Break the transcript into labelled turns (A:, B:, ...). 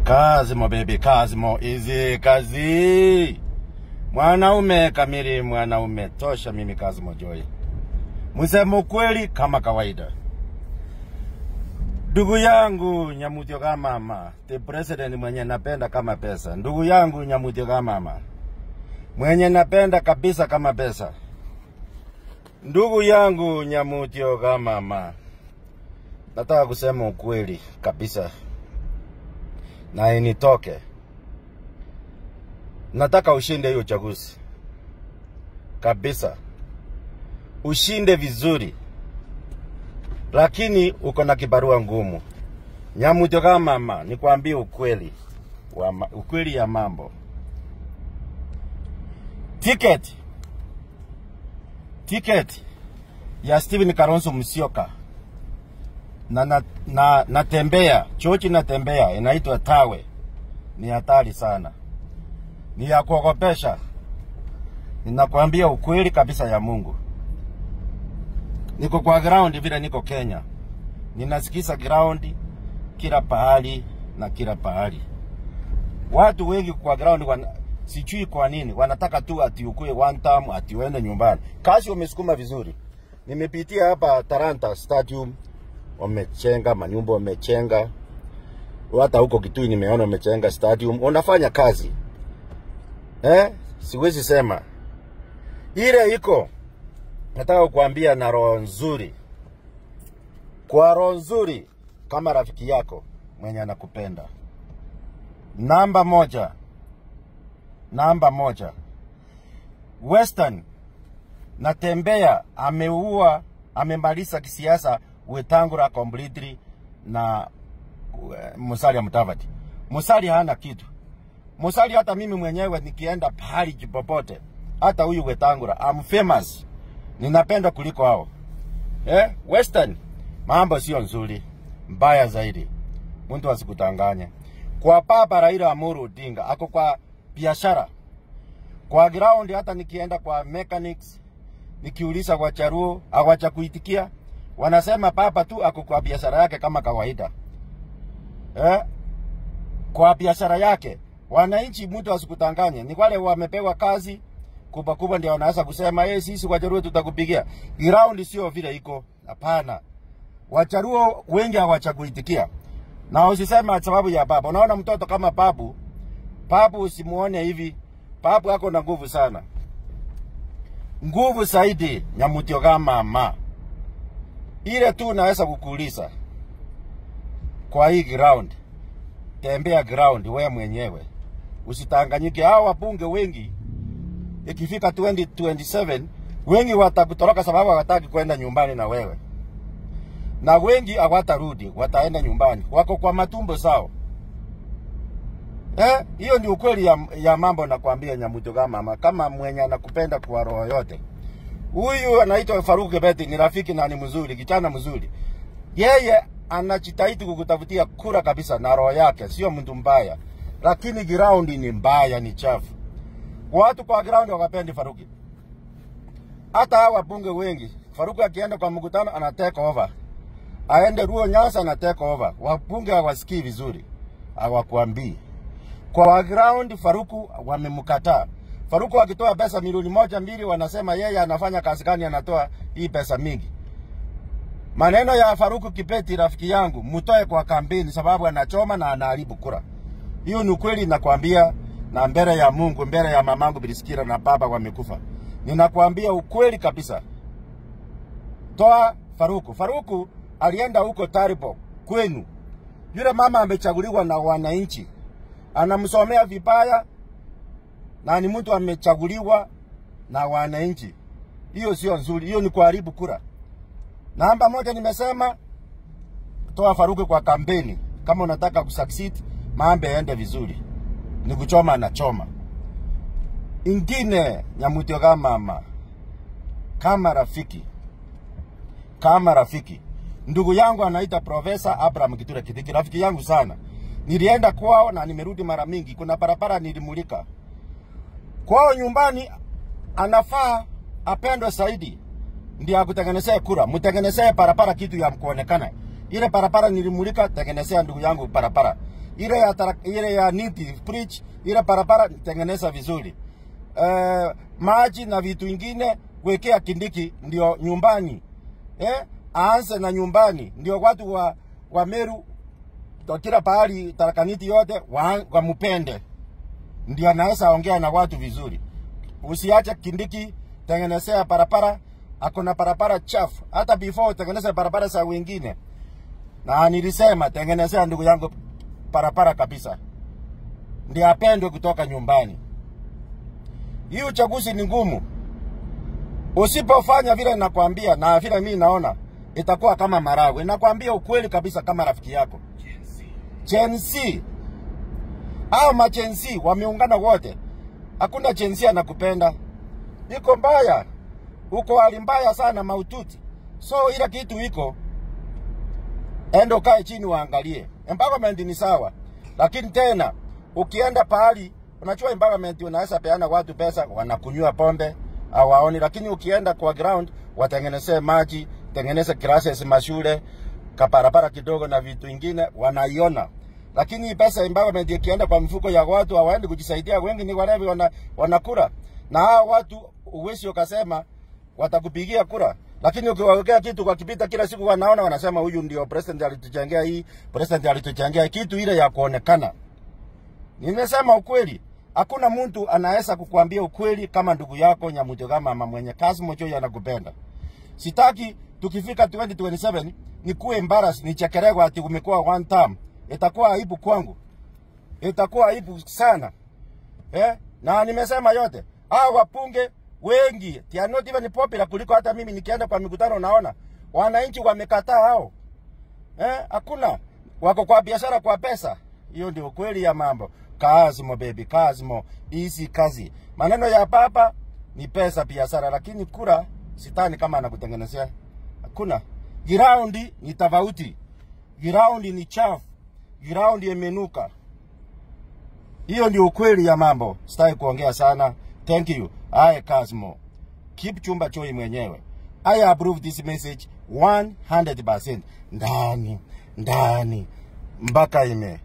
A: Kazimo baby, Kazimo easy kazi. Mwanaume kamili, mwanaume tosha. Mimi Kazimo Joy, msemo kweli kama kawaida. Ndugu yangu Nyamutio kama mama, the president mwenye napenda kama pesa. Ndugu yangu Nyamutio kama mama, mwenye napenda kabisa kama pesa. Ndugu yangu Nyamutio kama mama, nataka kusema ukweli kabisa na initoke. Nataka ushinde hiyo uchaguzi kabisa, ushinde vizuri, lakini uko na kibarua ngumu. Nyamutio kama mama, nikwambie ukweli ukweli ya mambo. Ticket ya Steven Kalonzo Musyoka na natembea chochi, natembea inaitwa Tawe, ni hatari sana, ni ya kuogopesha. Ninakwambia ukweli kabisa ya Mungu. Niko kwa ground vile niko Kenya, ninasikiza ground kila pahali na kila pahali. Watu wengi kwa ground sijui kwa nini wanataka tu ati ukue one term, ati uende nyumbani. Kazi umesukuma vizuri. Nimepitia hapa Taranta Stadium, wamechenga manyumba, wamechenga hata huko Kitui nimeona wamechenga stadium. Unafanya kazi siwezi sema ile iko. Nataka kukuambia na roho nzuri, kwa roho nzuri, kama rafiki yako mwenye anakupenda. Namba moja, Western natembea ameua, amemaliza kisiasa Wetangula completely na Musalia Mudavadi. Musalia hana kitu. Musalia hata mimi mwenyewe nikienda pahali popote, hata huyu Wetangula, I'm famous, ninapenda kuliko hao. Western mambo sio nzuri, mbaya zaidi. Mtu asikutanganye. Kwa Papa Raila Amolo Odinga ako kwa biashara, kwa ground. Hata nikienda kwa mechanics nikiuliza kwa charuo, hawacha kuitikia. Wanasema papa tu ako kwa biashara yake kama kawaida. Kwa biashara yake. Wananchi, mtu asikutanganye. Ni wale wamepewa kazi kubwa kubwa ndio wanaanza kusema sisi Wajaruo tutakupigia. Ground sio vile iko. Hapana. Wajaruo wengi hawachakuitikia. Na usisema sababu ya baba. Unaona mtoto kama babu, babu usimuone hivi. Babu ako na nguvu sana. Nguvu zaidi Nyamutio kama mama. Ile tu naweza kukuuliza kwa hii ground, tembea ground wewe mwenyewe, usitanganyike. Hao wabunge wengi ikifika 2027 wengi watakutoroka sababu hawataki kwenda nyumbani na wewe, na wengi hawatarudi, wataenda nyumbani, wako kwa matumbo zao. Hiyo ni ukweli ya mambo nakwambia Nyamutio kama mama, kama mwenye anakupenda kwa roho yote. Huyu anaitwa Farouk Kibeti, ni rafiki na ni mzuri, kijana mzuri. Yeye anajitahidi kukutafutia kura kabisa na roho yake, sio mtu mbaya. Lakini ground ni mbaya, ni chafu. Watu kwa ground hawapendi Farouk. Hata hawa bunge wengi, Farouk akienda kwa mkutano ana take over. Aende Ruo Nyasa ana take over. Wabunge hawasikii vizuri, hawakuambii. Kwa ground Farouk wamemkataa. Faruku akitoa pesa milioni 1-2 wanasema yeye anafanya kazi gani, anatoa hii pesa mingi. Maneno ya Faruku Kibeti rafiki yangu, mtoe kwa kampeni sababu anachoma na anaharibu kura. Hiyo ni ukweli nakwambia, na mbele ya Mungu, mbele ya mamangu Bilisikira na baba wamekufa. Ninakwambia ukweli kabisa. Toa Faruku. Faruku alienda huko Taribo kwenu. Yule mama amechaguliwa na wananchi. Anamsomea vibaya. Na ni mtu amechaguliwa na wananchi. Hiyo sio nzuri, hiyo ni kuharibu kura. Namba moja nimesema, toa Faruku kwa kampeni. Kama unataka kusucceed, mambo yaende vizuri. Ni kuchoma na choma. Ingine Nyamutio kama mama, kama rafiki, kama rafiki. Ndugu yangu anaita Professor Abraham Kithure Kindiki, rafiki yangu sana. Nilienda kwao na nimerudi mara mingi. Kuna barabara nilimulika. Kwao nyumbani anafaa apendwe zaidi, ndiye akutengenezea kura. Mtengenezee barabara kitu ya kuonekana. Ile barabara nilimulika, tengenezea ndugu yangu barabara. Ile ya niti bridge, ile barabara tengeneza vizuri. Maji na vitu vingine wekea Kindiki ndio nyumbani. Aanze na nyumbani ndio watu wa Meru kila pahali Tharaka Nithi yote wamupende. Ndio anaweza ongea na watu vizuri. Usiache Kindiki tengenezea barabara, akona barabara chafu. Hata before tengeneza barabara za wengine. Na nilisema tengenezea ndugu yangu barabara kabisa. Ndio apendwe kutoka nyumbani. Hii uchaguzi ni ngumu. Usipofanya vile nakwambia na vile mimi naona itakuwa kama maragwe. Nakwambia ukweli kabisa kama rafiki yako. Gen Z. Hao ma Gen Z wameungana wote. Hakuna Gen Z anakupenda. Iko mbaya. Uko hali mbaya sana maututi. So ila kitu iko, endo kae chini waangalie. Empowerment ni sawa. Lakini tena ukienda pahali unachua empowerment unaweza peana watu pesa wanakunywa pombe hawaoni, lakini ukienda kwa ground watengeneze maji, tengeneze classes mashule, kaparapara kidogo na vitu vingine wanaiona. Lakini pesa empowerment ikienda kwa mfuko ya watu hawaendi kujisaidia, wengi ni walevi wanakula. Na hao watu uwezi ukasema watakupigia kura. Lakini ukiwawekea kitu kwa kipita kila siku wanaona, wanasema huyu ndio president alituchangia hii, president alituchangia kitu ile ya kuonekana. Nimesema ukweli. Hakuna mtu anaweza kukuambia ukweli kama ndugu yako Nyamuto, kama mama mwenye Kassim Ojoi anakupenda. Sitaki tukifika 2027 nikuwe embarrassed, nichekerewe ati umekuwa one term. Itakuwa aibu kwangu. Itakuwa aibu sana. Na nimesema yote. Hao wapunge wengi they are not even popular kuliko hata mimi nikienda kwa mikutano naona wananchi wamekataa hao. Hakuna. Wako kwa biashara kwa pesa. Hiyo ndio kweli ya mambo. Kasmo baby, Kasmo, easy kazi. Maneno ya papa ni pesa biashara, lakini kura sitani kama anakutengenezea. Hakuna. Ground ni tofauti. Ground ni chafu. Ground imenuka. Hiyo ndio ukweli ya mambo. Sitaki kuongea sana. Thank you. I Kasmo. Kipchumba Choi mwenyewe. I approve this message 100%. Ndani, ndani mpaka ime.